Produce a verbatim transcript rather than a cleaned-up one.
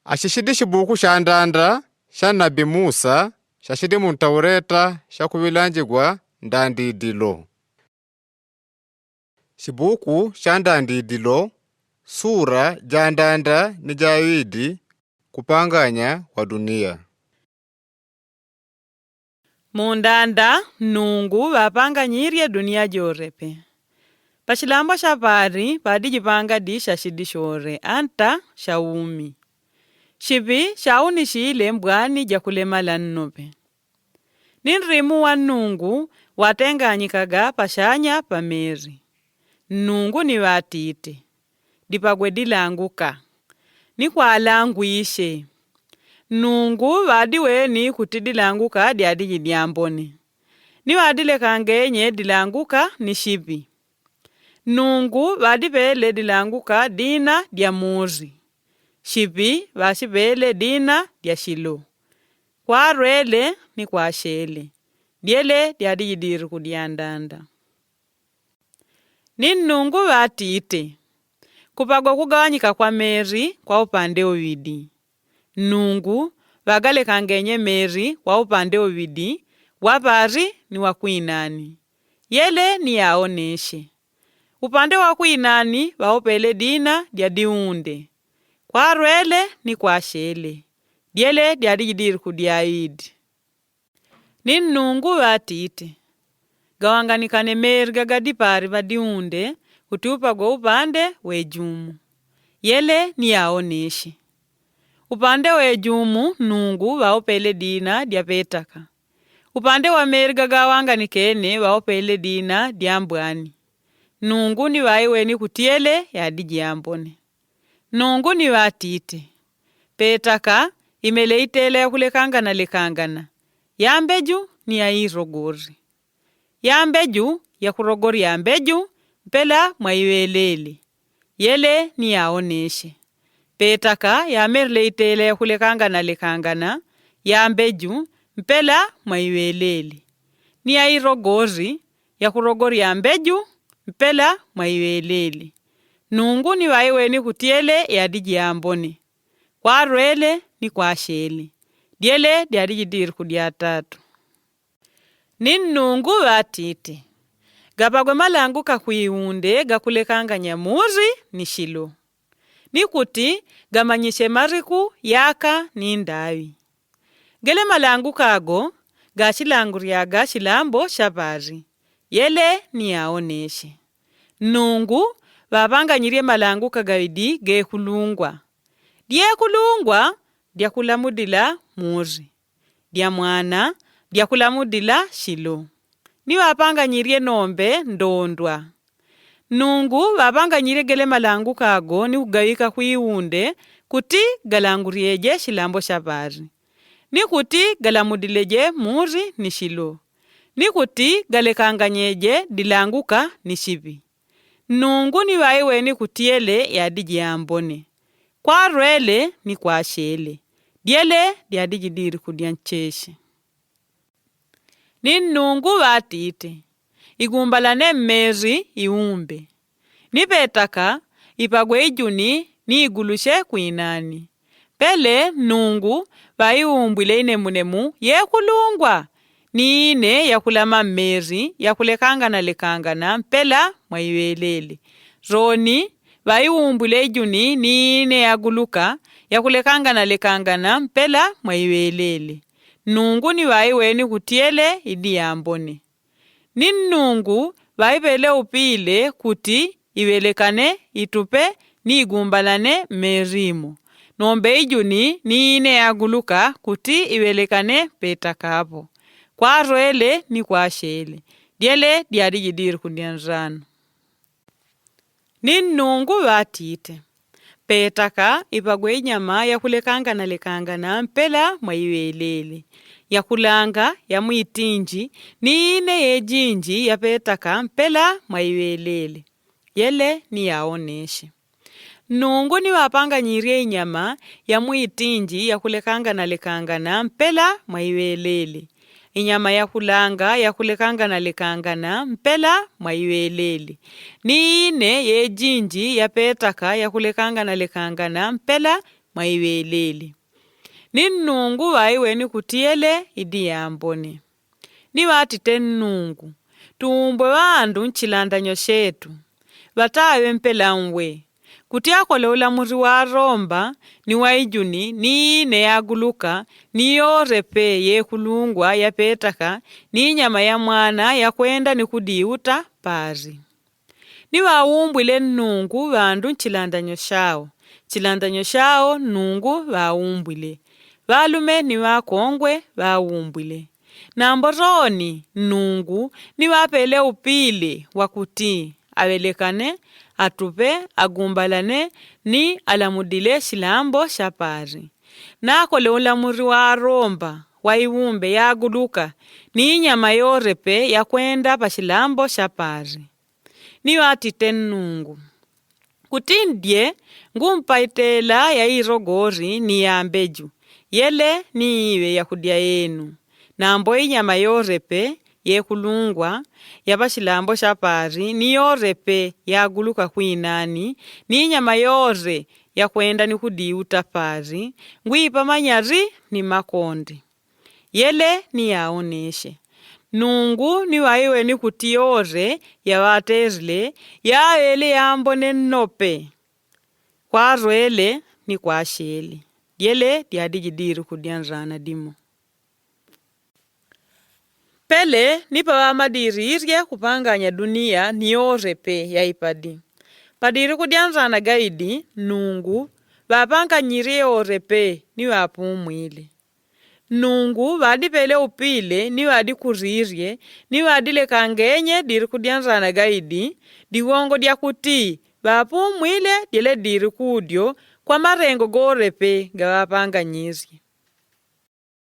Ashishidi shibuku sha ndanda sha nabi musa shashidi muntauleta shakuŵilanjigwa ndandidilo. Shibuku sha ndandidilo sula ja ndanda ni ja ŵidi. Kupanganya kwa dunia. Mundanda nnungu ŵapanganyilye dunia jole pe. Pashilambo shapali padijipanga di shashidi shole anta shaumi. Shipi shaunishile mbwani jakulemala nnope. Ni nlimu wa nnungu watenganyikaga pashanya pa meli. Nnungu ni ŵatite dipagwe dilanguka ni kwalangwishe. Nnungu ŵadiweni kuti dilanguka dyadiji dyambone. Ni ŵadilekangenye dilanguka ni shipi. Nnungu ŵadipele dilanguka dina dya muli. Shipi ŵashipele dina dya shilo. Kwalwele ni kwashele. Dyele dyadijidili kudya ndanda. Ni nnungu ŵatite kupagwa kugawanyika kwa meli kwa upande uŵidi. Nnungu ŵagalekangenye meli wa upande uŵidi wa pali ni wa kwinani. Yele ni yaoneshe. Upande wa kwinani ŵaupele dina dya diunde. Kwalwele ni kwashele. Dyele dyadijidili kudya ŵidi. Ni nnungu ŵatite gawanganikane meli gagadipali ŵadiunde kuti upagwe upande wejumu. Yele ni yaoneshe. Upande wejumu nnungu ŵaupele dina dya petaka. Upande wa meli gagawanganikene ŵaupele dina dya mbwani. Nnungu ni ŵaiweni kuti yele yadiji yambone. Nnungu ni ŵatite petaka imele itela yakulekanganalekangana. Yambeju ni yairogoli. Yambeju yakurogoli yambeju mpela mwaiŵelele. Yele ni yaoneshe. Petaka yamele itela yakulekanganalekangana yambeju mpela mwaiŵelele. Ni yairogoli yakurogoli yambeju mpela mwaiŵelele. Nnungu ni ŵaiweni kuti yele yadiji yambone. Kwalwele ni kwashele. Dyele dyadijidili kudya tatu. Ni nnungu ŵatite gapagwe malanguka kwiunde gakulekanganya muli ni shilo. Ni kuti gamanyishe maliku yaka ni ndaŵi. Gele malanguka ago gashilangulyaga shilambo shapali. Yele ni yaoneshe. Nnungu ŵapanganyilye malanguka gaŵidi gekulungwa. Dyekulungwa dyakulamudila muli. Dya mwana dyakulamudila shilo. Ni ŵapanganyilye nombe ndondwa. Nnungu ŵapanganyilye gele malanguka ago ni kugaŵika kwiunde kuti galangulyeje shilambo shapali. Ni kuti galamudileje muli ni shilo. Ni kuti galekanganyeje dilanguka ni shipi. Nnungu ni ŵaiweni kuti yele yadiji yambone. Kwalwele ni kwashele. Dyele dyadijidili kudya ncheshi. Ni nnungu ŵatite igumbalane mmeli iumbe. Ni petaka ipagwe ijuni ni igulushe kwinani. Pele nnungu ŵaiumbwile inemunemu yekulungwa ni ine yakulama mmeli yakulekanganalekangana mpela mwaiŵelele. Loni ŵaiumbwile ijuni ni ine yaguluka yakulekanganalekangana mpela mwaiŵelele. Nnungu ni ŵaiweni kuti yele idi yambone. Ni nnungu ŵaipele upile kuti iŵelekane itupe ni igumbalane mmelimo. Nombe ijuni ni ine yaguluka kuti iŵelekane petakapo. Kwalwele ni kwashele. Dyele dyalijidili kudyanzano. Ni nnungu ŵatite petaka ipagwe inyama yakulekanganalekangana mpela mwaiŵelele. Yakulanga yamwitinji ni ine yejinji yapetaka mpela mwaiŵelele. Yele ni yaoneshe. Nnungu ni ŵapanganyilye inyama yamwitinji yakulekanganalekangana mpela mwaiŵelele. Inyama yakulanga yakulekanganalekangana mpela mwaiŵelele. Ni ine yejinji yapetaka yakulekanganalekangana mpela mwaiŵelele. Ni nnungu ŵaiweni kuti yele idi yambone. Ni ŵatite nnungu, tuumbwe ŵandu nchilandanyo shetu. Ŵataŵe mpela nwe kuti akole ulamuri wa romba ni waijuni ni ine yaguluka ni yore pe yekulungwa yapetaka ni nyama ya mwana yakwenda ni kudiuta pari. Ni ŵaumbwile nnungu ŵandu nchilandanyo shao. Chilandanyo shao nnungu ŵaumbwile. Ŵalume ni ŵakongwe ŵaumbwile. Nambo roni nnungu ni ŵapele upile wakuti aŵelekane, atupe, agumbalane ni alamudile shilambo shapari. Nakole ulamuri wa aromba wa iŵumbe yaguluka ni inyama yore pe yakwenda pa shilambo shapari. Ni ŵatite nnungu kuti ndye ngumpaitela ya irogori ni ya mbeju yele ni iŵe yakudya yenu. Nambo inyama yore pe yekulungwa ya pa shilambo shapari ni yore pe yaguluka kwinani ni inyama yore yakwenda ni kudiuta pari ngwipamanya ri ni makonde. Yele ni yaoneshe. Nnungu ni ŵaiweni kuti yore yaŵaterile yaŵele yambone nnope. Kwarwele ni kwashele. Yele dyadi jidiri kudyandrana dimo. Pele ni paŵamadirirye kupanganya duniya ni yore pe yaipadi. Padiri kudyandrana gaidi nnungu ŵapanganyirye yore pe ni ŵapumwile. Nnungu ŵadipele upile ni ŵadikurirye ni ŵadilekangenye diri kudyandrana gaidi. Digongo dyakuti ŵapumwile dyele diri kudyo kwa marengo gore pe gaŵapanganyirye.